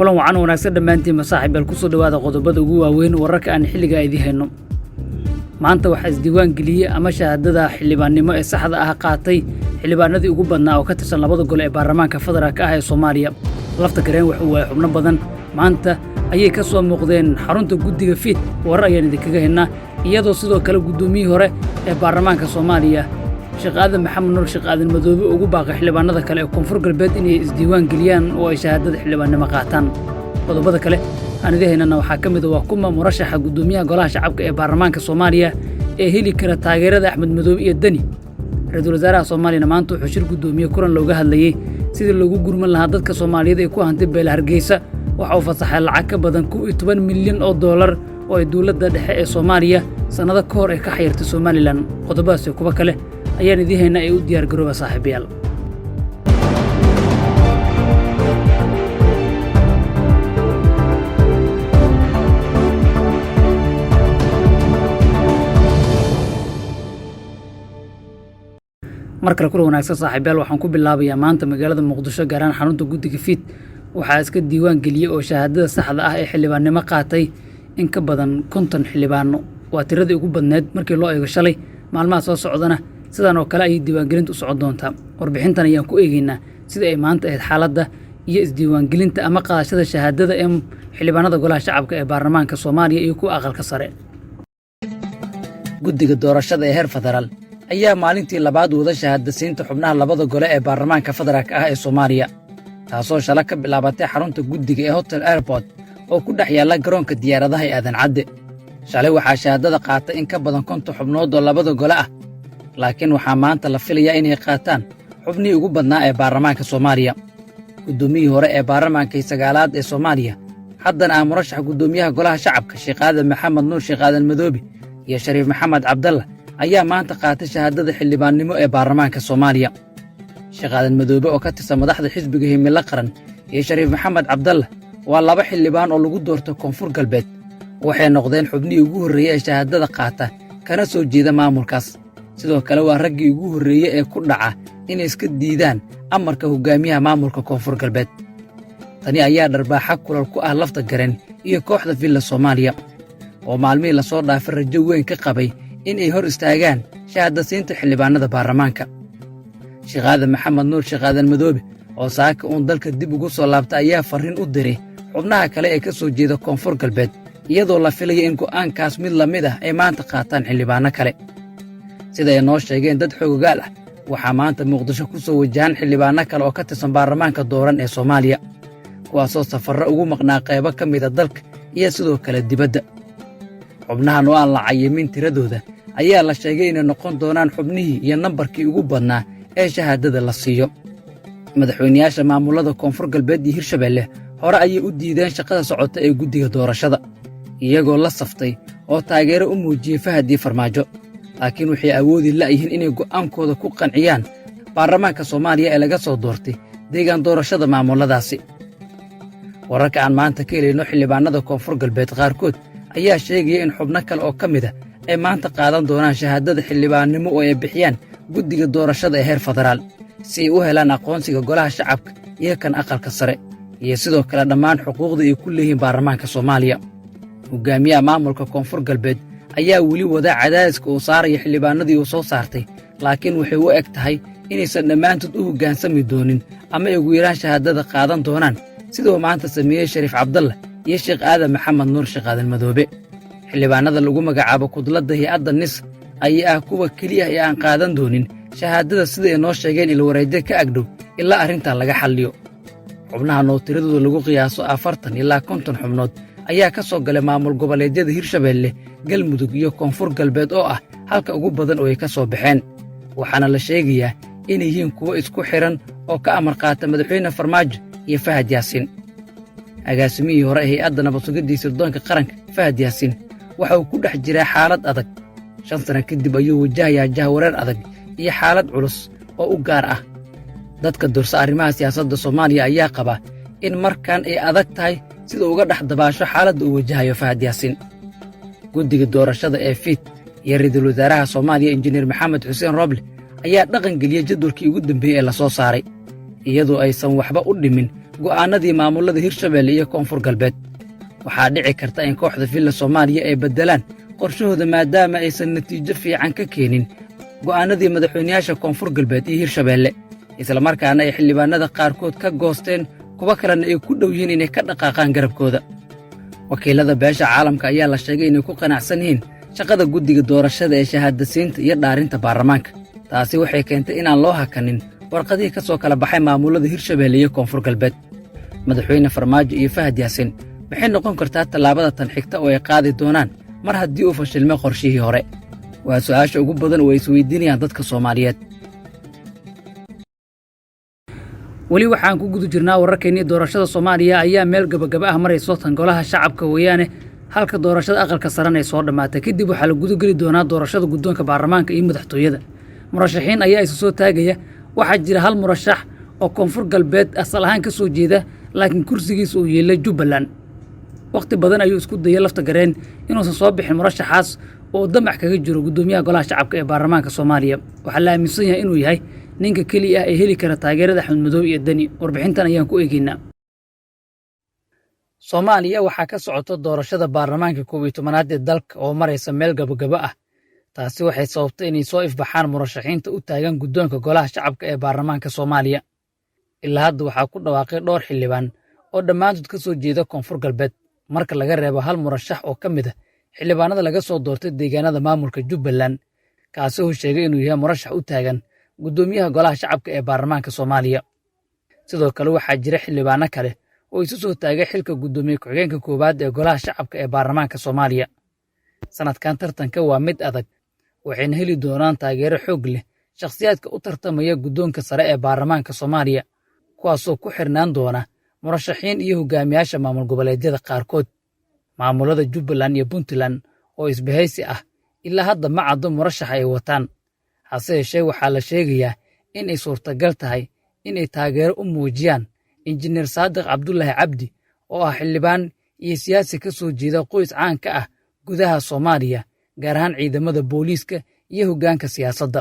Kulan wacan wanaagsan dhammaantiinba, saaxiibyaal, kusoo dhowaada qodobada ugu waaweyn wararka aan xilligaa idii hayno. Maanta waxaa isdiiwaan geliyey ama shahaadada xildhibaannimo ee saxda ah qaatay xildhibaanadii ugu badnaa oo ka tirsan labada gole ee baarlamaanka federaalka ah ee Soomaaliya. Lafta Gareen wuxuu waayay xubno badan. Maanta ayay ka soo muuqdeen xarunta guddiga FIIT. Warar ayaan idinkaga haynaa, iyadoo sidoo kale guddoomiyihii hore ee baarlamaanka Soomaaliya, Sheekh Aadan Maxamed Nuur, Sheekh Aadan Madoobe, ugu baaqay xildhibaanada kale ee Koonfur Galbeed inay isdiiwaan geliyaan oo ay shahaadada xildhibaannimo qaataan. Qodobada kale aan idin haynana waxaa ka mid a: waa kuma murashaxa guddoomiyaha Golaha Shacabka ee baarlamaanka Soomaaliya ee heli kara taageerada Axmed Madoobe iyo Deni? Ra-iisul wasaaraha Soomaaliyana maanta wuxuu shir guddoomiye kulan looga hadlayey sidii loogu gurman lahaa dadka Soomaaliyeed ee ku hantay beela Hargeysa. Waxa uu fasaxay lacag ka badan 11 milyan oo dollar oo ay dowladda dhexe ee Soomaaliya sannado ka hor ay ka xayirtay Somaliland. Qodobadaas iyo kuwo kale ayaan idiin haynaa ee u diyaar garooba, saaxiibayaal. Mar kale kula wanaagsan, saaxiibayaal. Waxaan ku bilaabayaa maanta magaalada Muqdisho, gaar ahaan xarunta guddiga FIIT, waxaa iska diiwaan geliyey oo shahaadada saxda ah ee xildhibaannimo qaatay in ka badan 50 xildhibaano. Waa tiradii ugu badneed markii loo eego shalay. Maalmaha soo socdana sidan oo kale ayay diiwaangelintu u socon doontaa. Warbixintan ayaan ku eegeynaa sida ay maanta ahayd xaaladda iyo isdiiwaangelinta ama qaadashada shahaadada ee xildhibaanada Golaha Shacabka ee baarlamaanka Soomaaliya iyo kuwa aqalka sare. Guddiga doorashada ee heer federaal ayaa maalintii labaad wada shahaadasiinta xubnaha labada gole ee baarlamaanka federaalka ah ee Soomaaliya, taasoo shala ka bilaabatay xarunta guddiga ee Hotel Airport oo ku dhex yaalla garoonka diyaaradaha ee Aadan Cadde. Shalay waxaa shahaadada qaatay in ka badan 50 xubnood oo labada gole ah, laakiin waxaa maanta la filayaa inay qaataan xubnihii ugu badnaa ee baarlamaanka Soomaaliya. Guddoomiyihii hore ee baarlamaankii sagaalaad ee Soomaaliya, haddana ah murashax guddoomiyaha Golaha Shacabka, Sheekh Aadan Maxamed Nuur, Sheekh Aadan Madoobe, iyo Shariif Maxamed Cabdalla ayaa maanta qaatay shahaadada xildhibaannimo ee baarlamaanka Soomaaliya. Sheekh Aadan Madoobe oo ka tirsan madaxda xisbiga Himilo Qaran iyo Shariif Maxamed Cabdalla waa laba xildhibaan oo lagu doorto Koonfur Galbeed. Waxay noqdeen xubnihii ugu horreeyey ee shahaadada qaata kana soo jeeda maamulkaas. Sidoo kale waa raggii ugu horreeye ee ku dhaca inay iska diidaan amarka hoggaamiyaha maamulka Koonfur Galbeed. Tani ayaa dharbaaxa kulal ku ah Lafta Garen iyo kooxda Villa Soomaaliya oo maalmihii lasoo dhaafay rajo weyn ka qabay in ay hor istaagaan shahaadasiinta xildhibaanada baarlamaanka. Sheekh Aadan Maxamed Nuur, Sheekh Aadan Madoobe, oo saaka uun dalka dib ugu soo laabta, ayaa farriin u diray xubnaha kale ee ka soo jeeda Koonfur Galbeed, iyadoo la filaya in go'aankaas mid la mid ah ay maanta qaataan xildhibaanno kale. Sida ay noo sheegeen dad xoogogaal ah, waxaa maanta Muqdisho ku soo wajahan xildhibaanno kale oo ka tirsan baarlamaanka dooran ee Soomaaliya, kuwaasoo safarro ugu maqnaa qaybo ka mida dalka iyo sidoo kale dibadda. Xubnahan oo aan la cayimin tiradooda ayaa la sheegay inay noqon doonaan xubnihii iyo nambarkii ugu badnaa ee shahaadada la siiyo. Madaxweynayaasha maamullada Koonfur Galbeed iyo Hirshabeelle hore ayay u diideen shaqada socota ee guddiga doorashada, iyagoo la saftay oo taageero u muujiyey Fahadii Farmaajo, laakiin waxay awoodi la'yihiin inay go'aankooda ku qanciyaan baarlamaanka Soomaaliya ee laga soo doortay deegaan doorashada maamulladaasi. Wararka aan maanta ka helayno xildhibaannada Koonfur Galbeed qaarkood ayaa sheegaya in xubno kale oo ka mid a ay maanta qaadan doonaan shahaadada xildhibaannimo oo ay bixiyaan guddiga doorashada ee heer federaal, si ay u helaan aqoonsiga Golaha Shacabka iyo kan aqalka sare iyo sidoo kale dhammaan xuquuqda ay ku leeyihiin baarlamaanka Soomaaliya. Hoggaamiyaha maamulka Koonfur Galbeed ayaa weli wada cadaadiska uu saaraya xildhibaanadii uu soo saartay, laakiin waxay u eg tahay inaysan dhammaantood u hogaansami doonin ama ay ugu yaraan shahaadada qaadan doonaan, siduu maanta sameeyey Shariif Cabdalla iyo Sheekh Aadan Maxamed Nuur, Sheekh Aadan Madoobe. Xildhibaanada lagu magacaabo kudladda hay-adda NIS ayaa ah kuwa keliya ee aan qaadan doonin shahaadada, sida ay noo sheegeen ilwareedyo ka agdhow, ilaa arrintan laga xalliyo. Xubnaha oo tiradooda lagu qiyaaso 40 ilaa 50 xubnood ayaa ka soo galay maamul goboleedyada Hirshabeelle, Galmudug iyo Koonfur Galbeed oo ah halka ugu badan oo ay ka soo baxeen, waxaana la sheegayaa inay yihiin kuwo isku xidhan oo ka amar qaata madaxweyne Farmaajo iyo Fahad Yaasiin. Agaasimihii hore hay-adda nabadsugiddii sirdoonka qaranka, Fahad Yaasiin, waxa uu ku dhex jiraa xaalad adag. 5 sana kadib ayuu wajahayaa jahwareer adag iyo xaalad culus oo u gaar ah. Dadka dursa arrimaha siyaasadda Soomaaliya ayaa qaba in markan ay adag tahay sida uga dhex dabaasho xaaladda uu wajahayo Fahad Yaasiin. Guddiga doorashada ee FIIT iyo ra'iisul wasaaraha Soomaaliya, Injineer Maxamed Xuseen Roble, ayaa dhaqan geliyey jadwalkii ugu dambeeyey ee la soo saaray, iyadoo aysan waxba u dhimin. Go'aannadii maamullada Hirshabeelle iyo Koonfur Galbeed, waxaa dhici karta in kooxda Villa Soomaaliya ay beddelaan qorshahooda, maadaama aysan natiijo fiican ka keenin go'aannadii madaxweynayaasha Koonfur Galbeed iyo Hirshabeelle, islamarkaana ay xildhibaannada qaarkood ka goosteen, kuwo kalena ay ku dhow yihiin inay ka dhaqaaqaan garabkooda. Wakiilada beesha caalamka ayaa la sheegay inay ku qanacsan yihiin shaqada guddiga doorashada ee shahaadasiinta iyo dhaarinta baarlamaanka. Taasi waxay keentay inaan loo hakanin warqadihii ka soo kala baxay maamullada Hirshabeelle iyo Koonfur Galbeed. Madaxweyne Farmaajo iyo Fahad Yaasiin, maxay noqon kartaa tallaabada tan xigta oo ay qaadi doonaan mar haddii uu fashilmay qorshihii hore? Waa su'aasha ugu badan oo ay isweydiinayaan dadka Soomaaliyeed. Weli waxaan ku guda jirnaa wararkeennii doorashada. Soomaaliya ayaa meel gabagaba ah marayso, tan golaha shacabka weeyaane, halka doorashada aqalka sarena ay soo dhammaatay. Kadib waxaa la gudageli doonaa doorashada guddoonka baarlamaanka iyo madaxtooyada. Murashaxiin ayaa isu soo taagaya. Waxaa jira hal murashax oo Koonfur Galbeed asal ahaan ka soo jeeda, laakiin kursigiisa uu yeelay Jubbaland. Wakhti badan ayuu isku dayay Lafta Gareen inuusan soo bixin murashaxaas oo damac kaga jiro guddoomiyaha golaha shacabka ee baarlamaanka Soomaaliya. Waxaa la aaminsan yahay inuu yahay ninka keliya ah ee heli kara taageerada Axmed Madoobe iyo Deni. Warbixintan ayaan ku eegeynaa. Soomaaliya waxaa ka socota doorashada baarlamaanka 11aad ee dalka oo maraysa meel gabagabo ah. Taasi waxay sababtay inay soo ifbaxaan murashaxiinta u taagan guddoonka golaha shacabka ee baarlamaanka Soomaaliya. Ilaa hadda waxaa ku dhawaaqay dhowr xildhibaan oo dhammaantood ka soo jeeda Koonfur Galbeed, marka laga reebo hal murashax oo ka mid ah xildhibaanada laga soo doortay deegaanada maamulka Jubbaland, kaasi oo sheegay inuu yahay murashax u taagan guddoomiyaha golaha shacabka ee baarlamaanka Soomaaliya. Sidoo kale waxaa jira xildhibaano kale oo isu soo taagay xilka guddoomiye ku-xigeenka koowaad ee golaha shacabka ee baarlamaanka Soomaaliya. Sanadkan tartanka waa mid adag, waxayna heli doonaan taageero xoog leh shakhsiyaadka u tartamaya guddoonka sare ee baarlamaanka Soomaaliya, kuwaasoo ku xirnaan doona murashaxiin iyo hogaamiyaasha maamul goboleedyada qaarkood. Maamulada Jubbaland iyo Puntland oo isbahaysi ah ilaa hadda ma caddo murashaxa ay wataan. Hase yeeshee waxaa la sheegayaa in ay suurtagal tahay in ay taageero u muujiyaan Injineer Saadiq Cabdulaahi Cabdi, oo ah xildhibaan iyo siyaasi ka soo jeeda qoys caan ka ah gudaha Soomaaliya, gaar ahaan ciidamada booliiska iyo hoggaanka siyaasadda.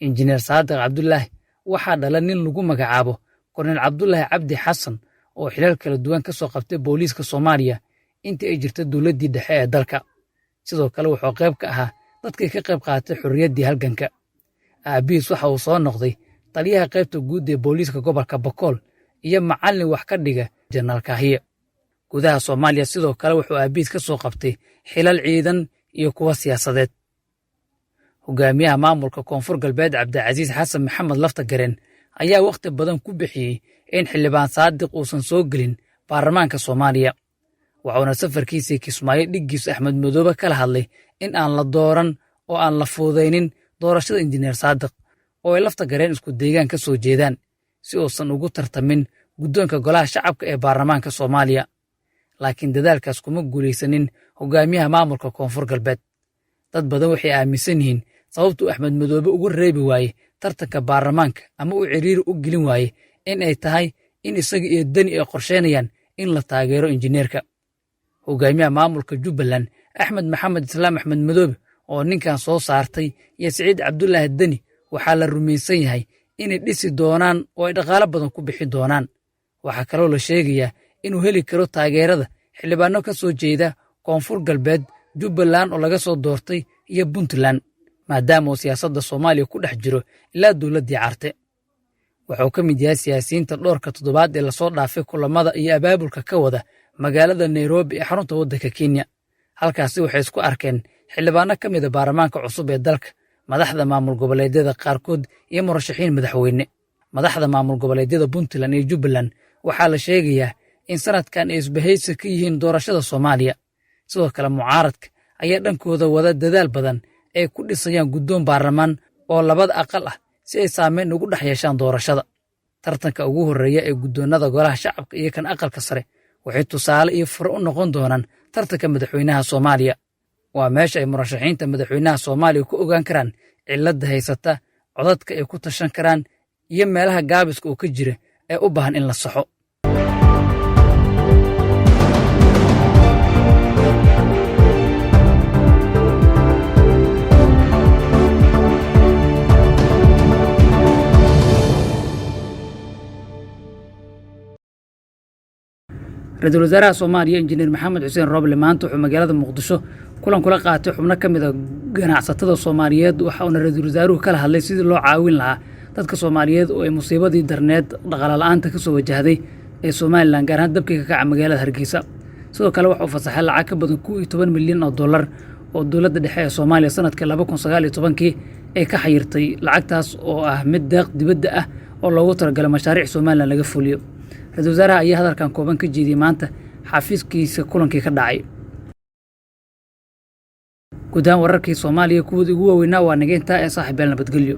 Injineer Saadiq Cabdulaahi waxaa dhala nin lagu magacaabo Korneyl Cabdulaahi Cabdi Xasan, oo xilal kala duwan ka soo qabtay booliiska Soomaaliya intii ay jirta dowladdii dhexe ee dalka. Sidoo kale wuxuu qayb ka ahaa dadkii ka qayb qaatay xorriyaddii halganka. Aabbihiis waxa uu soo noqday taliyaha qaybta guud ee booliiska gobolka Bakool iyo macallin wax ka dhiga Jenaraal Kaahiye gudaha Soomaaliya. Sidoo kale wuxuu aabbihiis ka soo qabtay xilal ciidan iyo kuwa siyaasadeed. Hogaamiyaha maamulka Koonfur Galbeed, Cabdicasiis Xasan Maxamed Lafta Gareen, ayaa wakhti badan ku bixiyey in xildhibaan Saadiq uusan soo gelin baarlamaanka Soomaaliya, waxuuna safarkiisii Kismaayo dhiggiisu Axmed Madoobe kala hadlay in aan la dooran oo aan la fuudaynin doorashada Injineer Saadiq, oo ay Lafta Gareen isku deegaan ka soo jeedaan, si uusan ugu tartamin guddoonka golaha shacabka ee baarlamaanka Soomaaliya. Laakiin dadaalkaas kuma guulaysanin hogaamiyaha maamulka Koonfur Galbeed. Dad badan waxay aaminsan yihiin sababtuu Axmed Madoobe ugu reebi waaye tartanka baarlamaanka ama u ciriiri u gelin waaye in ay tahay in isaga iyo Deni ay qorsheynayaan in la taageero injineerka. Hogaamiyaha maamulka Jubbaland, Axmed Maxamed Islaam Axmed Madoobe, oo ninkan soo saartay, iyo Siciid Cabdulaahi Deni waxaa la rumaysan yahay inay dhisi doonaan oo ay dhaqaalo badan ku bixi doonaan. Waxaa kaloo la sheegayaa inuu heli karo taageerada xildhibaano ka soo jeeda Koonfur Galbeed, Jubbaland oo laga soo doortay iyo Puntland, maadaama uu siyaasadda Soomaaliya ku dhex jiro ilaa dowladdii Carte. Wuxuu ka mid yahay siyaasiyiinta dhowrka toddobaad ee lasoo dhaafay kulamada iyo abaabulka ka wada magaalada Nairobi ee xarunta waddanka Kenya. Halkaasi waxay isku arkeen xildhibaano ka mida baarlamaanka cusub ee dalka, madaxda maamul goboleedyada qaarkood iyo murashaxiin madaxweyne. Madaxda maamul goboleedyada Puntland iyo Jubbaland waxaa la sheegayaa in sanadkan ay isbahaysi ka yihiin doorashada Soomaaliya. Sidoo kale mucaaradka ayaa dhankooda wada dadaal badan ay ku dhisayaan guddoon baarlamaan oo labada aqal ah, si ay saameyn ugu dhex yeeshaan doorashada. Tartanka ugu horreeya ee guddoonnada golaha shacabka iyo kan aqalka sare waxay tusaale iyo fure u noqon doonaan tartanka madaxweynaha Soomaaliya. Waa meesha ay murashaxiinta madaxweynaha Soomaaliya ku ogaan karaan cilladda haysata, codadka ay ku tashan karaan iyo meelaha gaabiska oo ka jira ee u baahan in la saxo. Ra-iisul wasaaraha Soomaaliya, Injineer Maxamed Xuseen Roble, maanta wuxuu magaalada Muqdisho kulan kula qaatay xubno ka mid ah ganacsatada Soomaaliyeed. Waxa uuna ra-iisul wasaaruhu kala hadlay sidii loo caawin lahaa dadka Soomaaliyeed oo ay musiibadii darneed dhaqaale la-aanta kasoo wajahday ee Somaliland, gaar ahaan dabkii ka kaca magaalada Hargeysa. Sidoo kale waxa uu fasaxay lacag ka badan 11 milyan oo dollar oo dowladda dhexe ee Soomaaliya sanadkii 2019-kii ay ka xayirtay. Lacagtaas oo ah mid deeq dibadda ah oo loogu talagalay mashaariic Somaliland laga fuliyo. Ra-iisul wasaaraha ayaa hadalkan kooban ka jeediyey maanta xafiiskiisa kulankii ka dhacay. Guud ahaan wararkii Soomaaliya kuwooda ugu waaweynaa waa nageyntaa ee saaxiibeel. Nabadgelyo.